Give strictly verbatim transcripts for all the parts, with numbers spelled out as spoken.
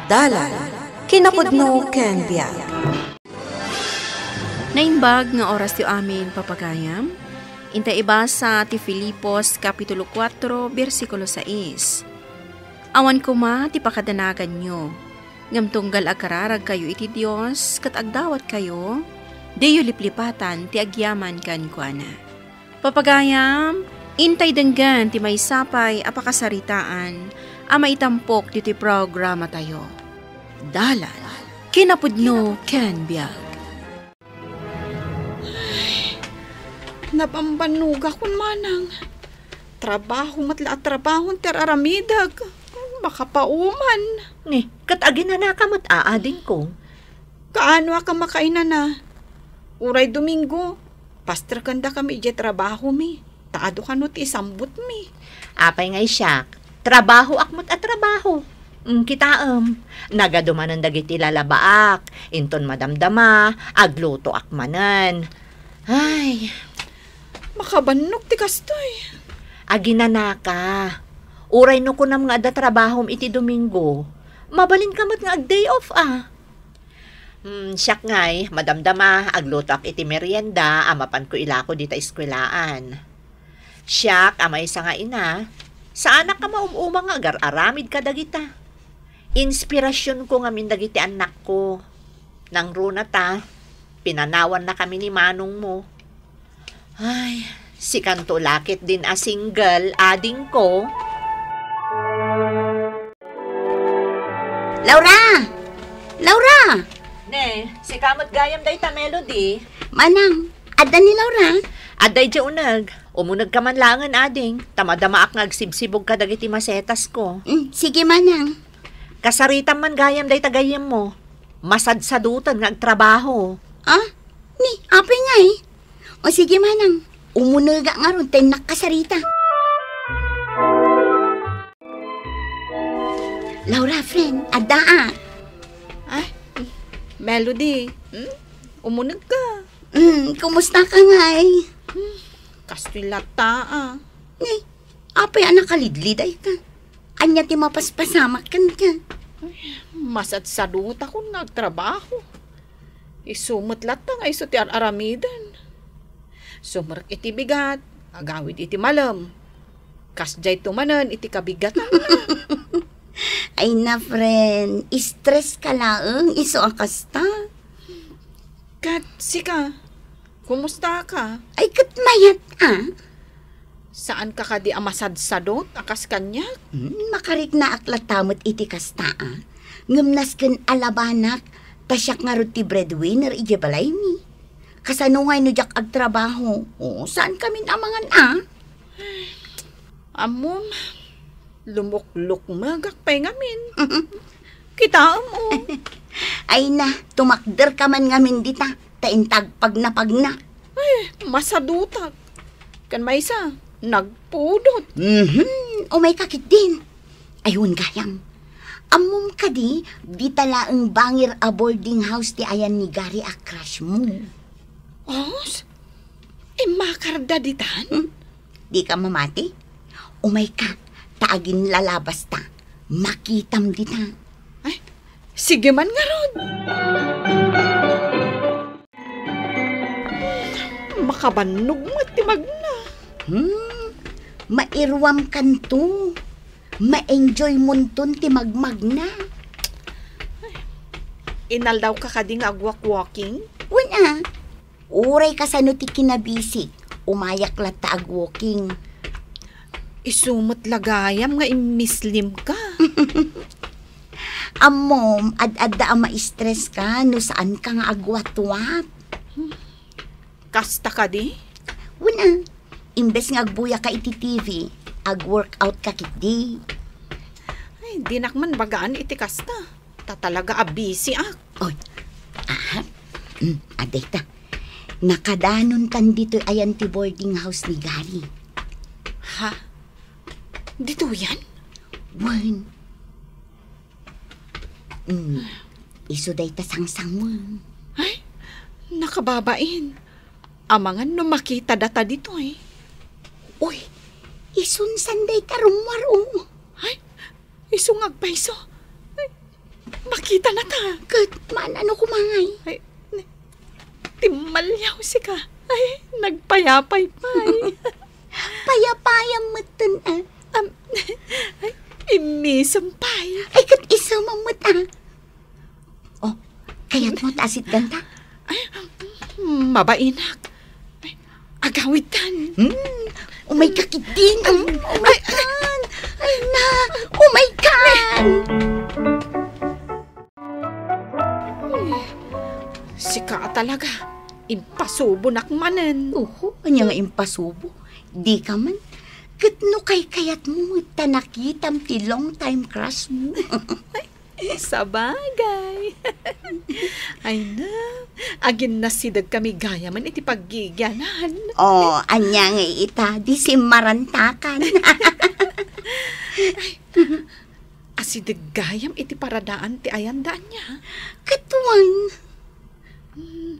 Dalan, kinapudno ken biag. Naimbag nga orasyo amin, papagayam. Inta ibasa ti Filipos, Kapitulo kuatro, bersikulo sais. Awan koma ti pakadanaganyo, ngem tunggal agkararagkayo iti Dios ket agdawatkayo, diyo liplipatan ti agyaman kenkuana. Papagayam, intay denggen ti maysa pay a pakasaritaan a maitampok ditoy programatayo. Dalan, kinapudno ken biag. Ay, nabambannogakon manang. Trabaho met la a trabaho ti ar-aramidek. Makapauman. Ni, ket aginanaka met a, adingko. Kaano a ka makainana? Uray Domingo, pasterkendakami idiay trabahomi, ta adu kano ti isambutmi. Apay ngay siak, trabahoak met a trabaho. Mm, kitaem, nagadu manen dagiti lalabaak, inton madamdama, aglutoak manen. Ay. Makabannog ti kastoy. Aginanaka. Uray no kunam nga adda trabahom iti Domingo, mabalinka met nga ag-day off a. Hmm, siak ngay, madamdama, aglutoak iti merienda a mapanko ilako dita eskuelaan. Siak a maysa nga ina, saanak a maum-uma nga agar-aramid kadagita. Inspirasionko ngamin dagiti annakko. Nangruna ta, pinanawannakami ni manongmo. Ay, sikanto la ketdin a single, adingko. Laura! Laura! Ne, sika met gayam dayta, Melody. Manang, adda ni Laura? Adda idiay uneg. Umunegka man laengen, ading, ta madamaak nga agsibsibog kadagiti masetasko. Mm, sige, manang. Kasaritam man gayam dayta gayyemmo. Masadsadoten nga agtrabaho. Ah? Ni, apay ngay? O sige, manang. Umunega ngarud ta innak kasarita. Laura, friend, adda a. Ay, Melody, hmm? Umuneg ka. Hmm, kumusta ka ngay? Hmm, kastoy latta a. Ni, apay a nakalidliday ka? Ania ti mapaspasamak kenka? Ay, masadsadotakon nga agtrabaho. Isu met latta nga isu ti ar-aramiden. Sumerek iti bigat, agawid iti malem. Kasdiay to manen iti kabigatan. Ay na, friend, stress ka laeng isu a kasta. Ket sika, kumusta ka? Ay, ket mayat a. Saan ka kadi a masadsadot a kas kaniak? Hmm, makariknaak latta met iti kasta a. Ngem nasken a labanak, ta siak ngarud ti breadwinner idiay balaymi. Kasano ngay no diak agtrabaho? O, saan kamin a mangan a? Ammom, lumuklukmegak pay ngamin. Kitaem, o. Ay na, tumakder ka man ngamin dita, ta inta agpagnapagna. Ay, masadutak. Kan maysa, nagpudot. Mhm, umay ka ketdin. Ay, wen gayam. Ammom kadi, dita laeng bangir a boarding house ti ayan ni Gary a crush mo. Os? Immakarda ditan? Hmm? Di ka mamati? Umay ka, ta aginlalabas ta. Makitam dita. Ay, sige man ngarud. Makabannog met ti magna. Hmm, mairuam kanto. Ma-enjoy monton ti magmagna. Inaldaw ka kadi nga agwak-walking? Wen a. Uray kasano ti kinabisik, umayak latta agwalking. Isu met la gayam nga immislim ka. Ammom, ad-adda a ma-stress ka no saan ka nga agwatwat. Kasta kadi? Wen a, imbes nga agbuya ka iti T V, ag-workout ka ketdi. Ay, dinak man bagaan iti kasta. Ta talaga a busy ak. Oy, aha? Mm, adda ita. Nakadanontan ditoy ayan ti boarding house ni Gary. Ha? Ditoyan? Wen. Mm, isu dayta sangsanguem. Ay, nakababain. Amangan no makita data ditoy. Uy, isunsan dayta rummuar, o. Ay, isu nga agpayso. Ay, Akita na ta. Ket man-ano koma ngay? Ay, ni-, timmaliaw sika. Ay, nagpayapay pay. Payapayam metten, ah. Am, ay, immisem pay. Ay, ket isemam met, ah. Oh, kayatmo ta asitganta? Ay, mabainak. Ay, agawidtan. Hmm, umay ka ketdin. Hmm, umay kan. Ay, na, umay kan. Ay, sika a talaga. Impasubonak manen. Oho, ania nga impasubo? Dika man. Ket no kaykayatmo met ta nakitam ti long time crush mo. Sabagay. Ay na, aginnasidegkami gayamen iti paggigianan. Oh, ania nga ita, di simmarantakan. Asideg gayam iti paradaan ti ayan da ania? Ket wen. Hmm,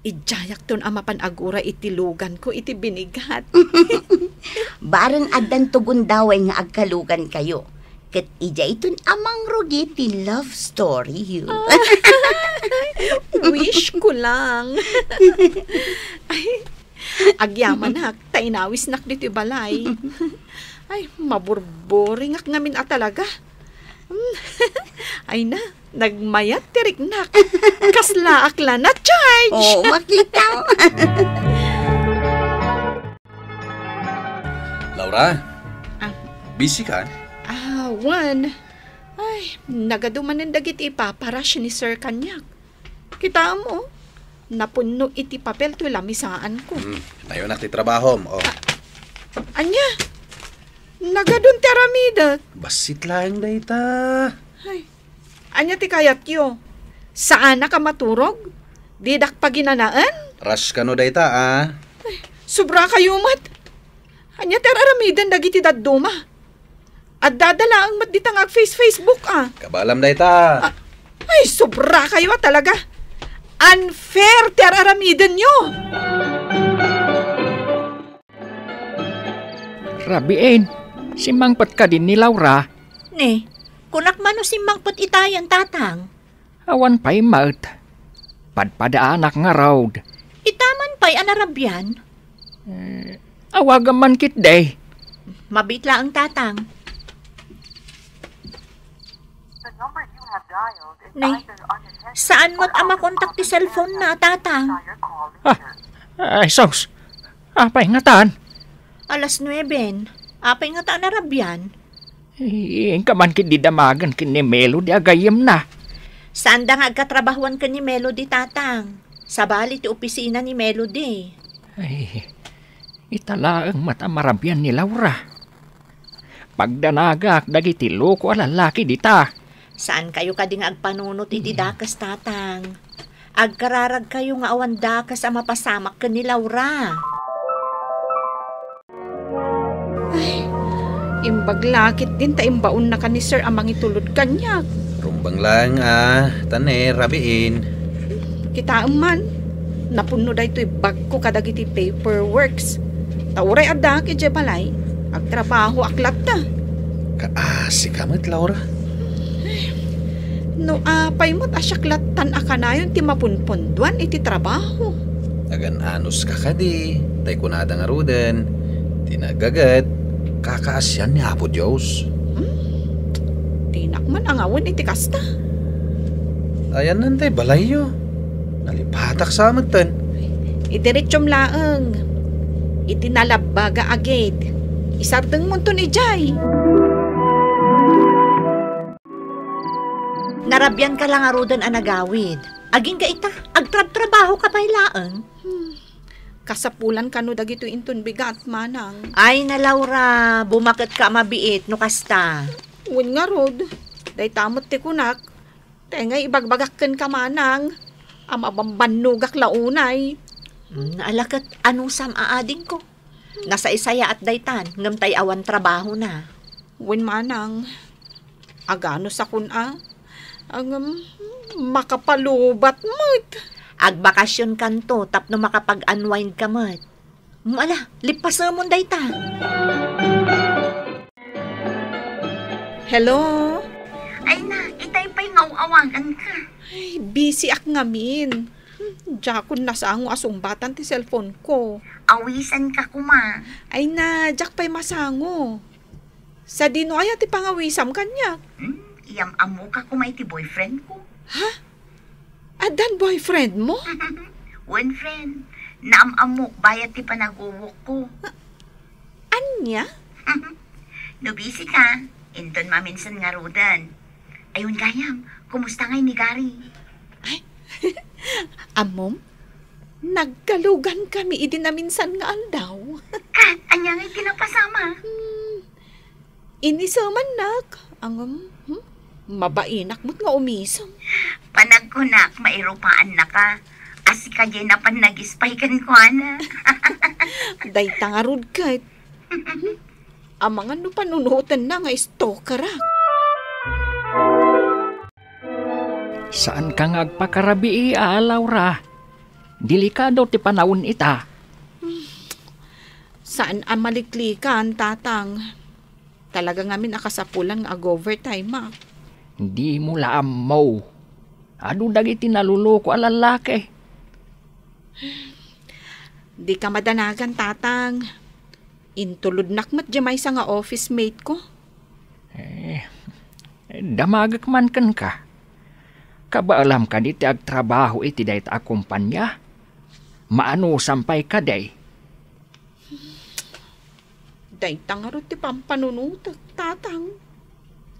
idiayakton a mapan aguray iti luganko iti binigat. Bareng addanto gundaway nga agkalugankayo. Ket idiayton a mangrugi ti love story yo. Wish ko lang. Ay, agyamanak, ta inawisnak ditoy balay. Ay, maburburingak ngamin a talaga. Ay na, nagmayat ti riknak. Kaslaak la na-charge. Oh, makita. Laura? Ah. Busy ka? Ah, wen. Ay, nagadu manen dagiti ipaparush ni Sir kaniak. Kitaem, oh. Napunno iti papel toy lamisaanko. Hmm, nayonak ti trabahom, oh. Ah, ania? Nagadun ti aramidek. Bassit laeng dayta. Ay, ania ti kayatyo? Saanak a maturog? Didak paginanaen? Rush kano dayta, ah. Ay, sobrakayo met. Ania ti ar-aramiden dagiti dadduma? Addada laeng met dita nga ag-face-Facebook, ah. Kabaelam dayta. Ah, ay, sobrakayo a talaga. Unfair ti ar-aramidenyo. Rabiin, simmangpet kadin ni Laura? Ne, kunak man no simmangpet itayen, Tatang. Awan pay met. Padpadaanak ngarud. Ita man pay a narabian? Eh, awagam man ketdi. Mabiit laeng, Tatang. Ne, saan met a makontak ti cellphone na, Tatang? Ah, ay, sus. Apay ngatan? Alas nueben. Apay ngata a narabian? Inka man ketdi damagen ken ni Melody a gayyemna. Saanda nga agkatrabahuan ken ni Melody, Tatang. Sabali ti opisina ni Melody. Ay, ita laeng met a marabian ni Laura. Pagdanagak dagiti loko a lallaki dita. Saankayo kadi nga agpanunot iti dakes, Tatang. Agkararagkayo nga awan dakes a mapasamak ken ni Laura. Ay, imbag la ketdin ta imbaonnaka ni Sir a mangitulod kaniak. Rumbeng laeng a, ta ne, rabiin. Kitaem man, napunno daytoy bagko kadagiti paperworks. Ta uray addaak idiay balay, agtrabahoak latta. Kaasika met, Laura. No apay met a siak lattan a kanayon ti mapunpunduan iti trabaho. Agan-anuska kadi, tay kunada ngaruden, ti nagaget, kakaasian ni Apo Dios. Hmm? Dinak man angawen iti kasta. Ayanna tay balayyo. Nalipatak sa metten. Idiretsum laeng. Iti nalabbaga a gate. Isardengmonton idiay. Narabianka la ngaruden a nagawid. Agingga ita, agtrabtrabahoka pay laeng. Hmm. Kasapulan kano dagitoy inton bigat, manang. Ay na, Laura, bumaketka a mabiit no kasta. Wen ngarud, dayta met ti kunak. Tay nga ibagbagak kenka, manang, a mabambannogak la unay. Hmm, ala ket anusam a adingko. Nasaysayaat daytan, ngem tay awan trabahona. Wen manang, aganusakon a, ngem makapalubat met. Agbakasionkanto tapno makapag-unwind ka met. Mo ala, lippasemon dayta. Hello? Ay na, itay pay Aw-awaganka. Ay, busy ak ngamin. Hmm, diakon nasango a sungbatan ti cellphone ko. Awisanka koma. Ay na, diak pay masango. Sadino aya ti pangawisam kaniak? Hmm, iyam-ammoka koma iti boyfriend ko. Ha? Addan boyfriend mo? Wen, friend. Naam-ammok bayat ti panagwawak ko. Ania? No busy ka, inton maminsan ngaruden. Ay wen gayam, kumusta ngay ni Gary? Ay, ammom, nagkalugan kami idi naminsan nga aldaw. Kat, ania ngay ti napasama? Hmm, inisemannak. Ngem, hmm, mabainak met nga umisem. Panagkunak, mairupaannaka. A sika diay napan nagispay kenkuana. Dayta ngarud ket. Amangan no panunotenna nga stalkerak. Saanka nga agpakarabii, a, Laura. Delikado ti panawen ita. Saan a maliklikan, Tatang. Talaga ngamin a kasapulan nga ag-overtime, a. Dimo la ammo. Adu dagiti naluluko a lallaki. Dika madanagan, Tatang. Intulodnak met diay maysa nga office mate ko. Eh, damagek man kenka. Kabaelam kadi ti agtrabaho iti dayta a kompania? Maanusam pay kadi? Dayta ngarud ti pampanunotek, Tatang.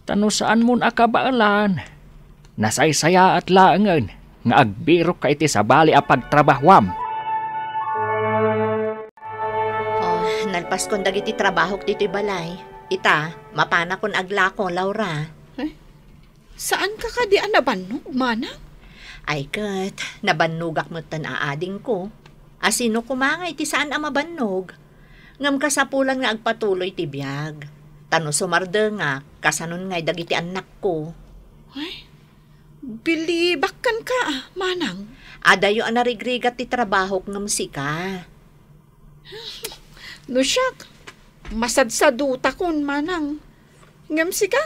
Ta no saanmon a kabaelan, nasaysayaat laengen nga agbirokka iti sabali a pagtrabahoam. Oh, nalpaskon dagiti trabahok ditoy balay. Ita, mapanakon aglako, Laura. Eh, saanka kadi a nabannog, manang? Ay ket, nabannogak metten a adingko. A sino koma nga iti saan a mabannog? Ngem kasapulan nga agpatuloy ti biag. Ta no sumardengak, kasanon ngay dagiti annakko? Ay, bilibak kenka, manang. Adayo a narigrigat ti trabahok ngem sika. No siak, masadsadutakon, manang. Ngem sika,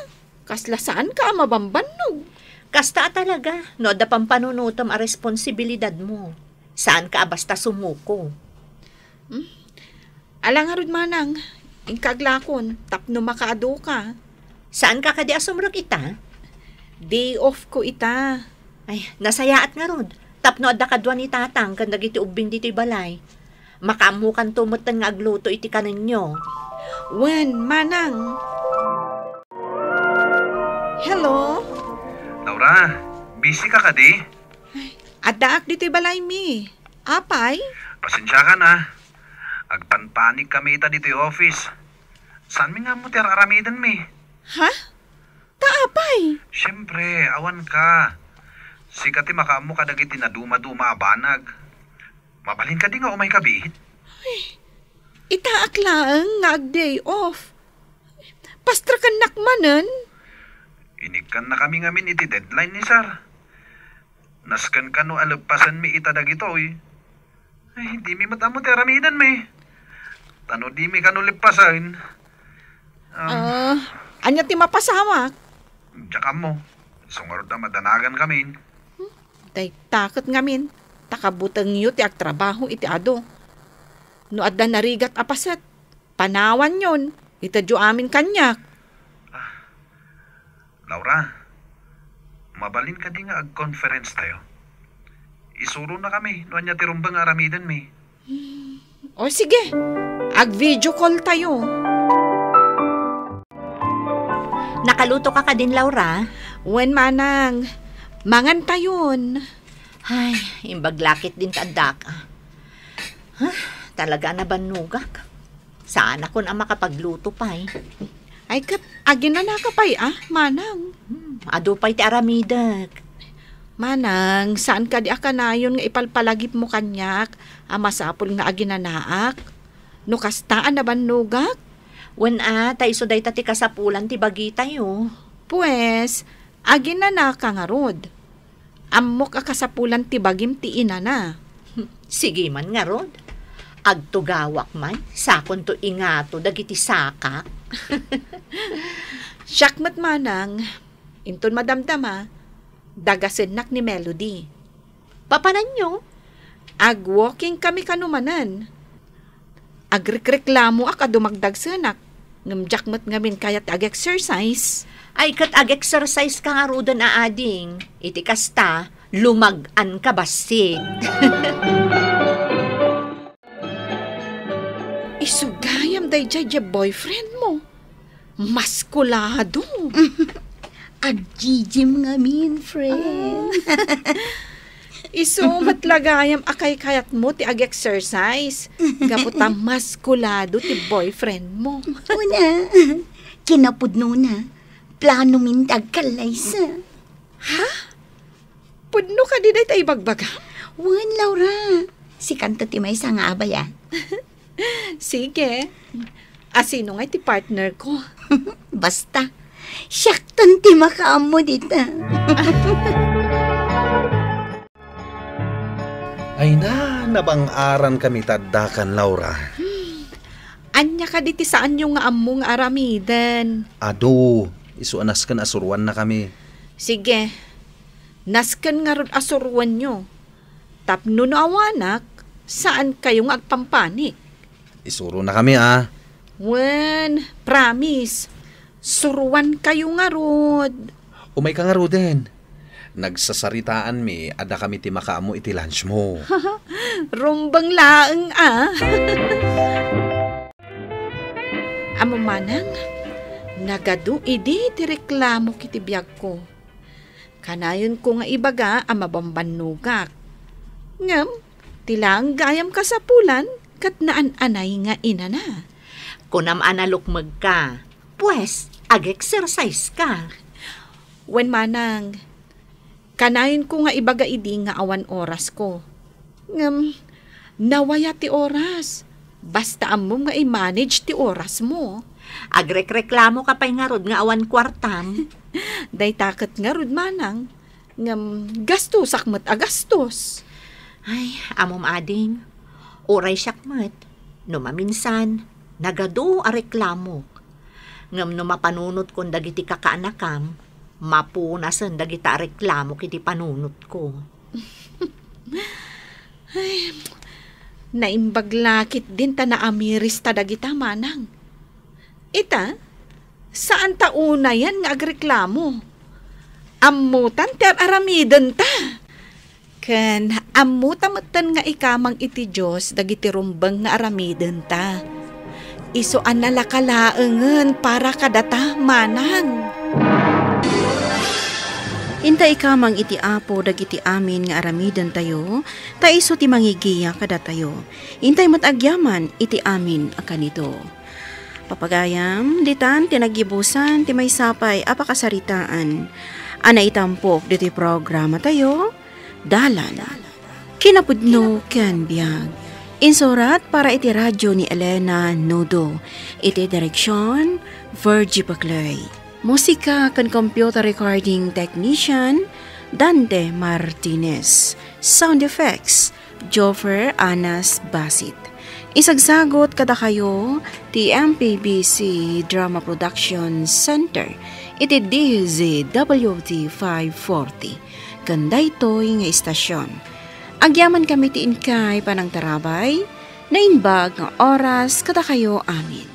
kasla saanka a mabambannog. Kasta a talaga, no adda pampanunotem a responsibilidadmo. Saanka a basta sumuko. Hmm? Ala ngarud, manang, inka aglakon, tapno makaaduka. Saanka kadi a sumrek ita? Day off ko ita. Ay, nasayaat ngarud. Tapno adda kadua ni Tatang ken dagiti ubbing ditoy balay. Makaammokanto metten nga agluto iti kanenyo. Wen, manang. Hello? Laura, busy ka kadi? Addaak ditoy balay mi. Apay? Pasensiakan, a. Agpanpanik kami ita ditoy office. Saan mi nga ammo ti ar-aramiden mi? Ha? Ta apay? Siempre, awan ka. Sika ti makaammo kadagiti naduma-duma a banag. Mabalin kadi nga umay ka biit? Ay, itaak laeng nga ag-day off. Pastrakennak manen? Inikkannakami ngamin iti deadline ni Sir. Nasken kano a leppasenmi ita dagitoy. Ay, dimi met ammo ti aramidenmi. Ta no dimi kano leppasen, um, Ah, ania ti mapasawak? Diak ammo. Isu ngarud a madanagan kamin. Hmm, dayta ket ngamin, ta kabutengyo ti agtrabaho iti adu. No adda narigat a paset, panawanyon, itedyo amin kaniak. Laura, mabalin kadi nga ag-conference tayo? Isuronakami no ania ti rumbeng nga aramidenmi. O sige, ag-video call tayo. Nakaluto ka kadin, Laura? Wen, manang. Mangan tayon. Ay, imbag lakit din ti addak. Huh, talaga a nabannogak. Saanakon a makapagluto pay. Ay, ket aginanaka pay, a, manang. Hmm, adu pay ti aramidek. Manang, saan kadi a kanayon nga ipalpalagipmo kaniak a masapul nga aginanaak? No kasta a nabannogak? Wen a, ta isu dayta ti kasapulan ti bagitayo. Pues, aginanaka ngarud. Ammok a kasapulan ti bagim ti inana. Sige man ngarud. Agtugawak man, sakonto ingato dagiti sakak. Siak met manang, inton madamdama, Dagasennak ni Melody. Papananyo? Ag-walking kami kano manen. Agrekreklamoak a dumagdagsenak. Ngem diak met ngamin kayat ag-exercise. Ay, ket ag-exercise ka ngaruden a ading. Iti kasta, lumag-an ka bassit. Isu gayam daydiay diay boyfriend mo. Maskulado. Ag-gym ngamin, friend. Isu met la gayam a kaykayat mo ti ag-exercise. Gapu ta maskulado ti boyfriend mo. Una, kinapudnona, plano min ti agkallaysa. Ha? Pudno kadi dayta ibagbagam? Wen, Laura. Sikanto ti maysa nga abay, a. Sige. A, sino ngay ti partner ko? Basta, siakton ti makaammo dita. Ay na, nabang-aran kami ta addakan, Laura. Ania kadi ti saanyo nga ammo nga aramiden? Adu, isu a nasken a suruanna kami. Sige, nasken ngarud a suruanyo. Tapno no awanak, saan kayo nga agpampanik. Isuro na kami, a. Wen, promise. Suruan kayo ngarud. Umay ka ngaruden. Nagsasaritaan mi a dakami ti makaammo iti lunch mo. Rumbeng laeng, a. Ammom manang, nagadu idi ti reklamok iti biagko. Kanayonko nga ibaga a mabambannogak. Ngem, ti laeng gayam kasapulan ket naan-anay nga inana. Kunam a nalukmegka. Pues, ag-exercise ka. Wen manang, kanayonko nga ibaga idi nga awan orasko. Ngem, nawaya ti oras. Basta ammom nga i-manage ti orasmo. Agrekreklamoka pay ngarud nga awan kuartam. Dayta ket ngarud manang, ngem gastosak met a gastos. Ay, ammom ading, uray siak met, no maminsan, nagadu a reklamok. Ngem no mapanunotkon dagiti kakaanakam, mapunasen dagita a reklamok iti panunotko. Ay, naimbag la ketdin ta naamirista dagita manang. Ita, saan ta unayen nga agreklamo. Ammotan ti ar-aramidenta. Ken ammota metten nga ikamang iti Dios dagiti rumbeng nga aramidenta. Isu a nalaka laengen para kadata, manang. Inta ikamang iti Apo dagiti amin nga aramidentayo, ta isu ti mangigiya kadatayo. Intay met agyaman iti amin a kanito. Papagayam, ditan ti naggibusan ti maysa pay a pakasaritaan a naitampok ditoy programatayo, Dalan, Kinapudno ken Biag. Insurat para iti radio ni Elena Nudo. Iti direksyon, Virgie Paclay. Musika ken computer recording technician, Dante Martinez. Sound effects, Joffer Anas Basit. Isagsagot kadakayo ti M P B C Drama Production Center iti D Z W T five forty. Ken daytoy nga istasyon, agyamankami ti inkay panangtarabay, naimbag nga oras kadakayo amin.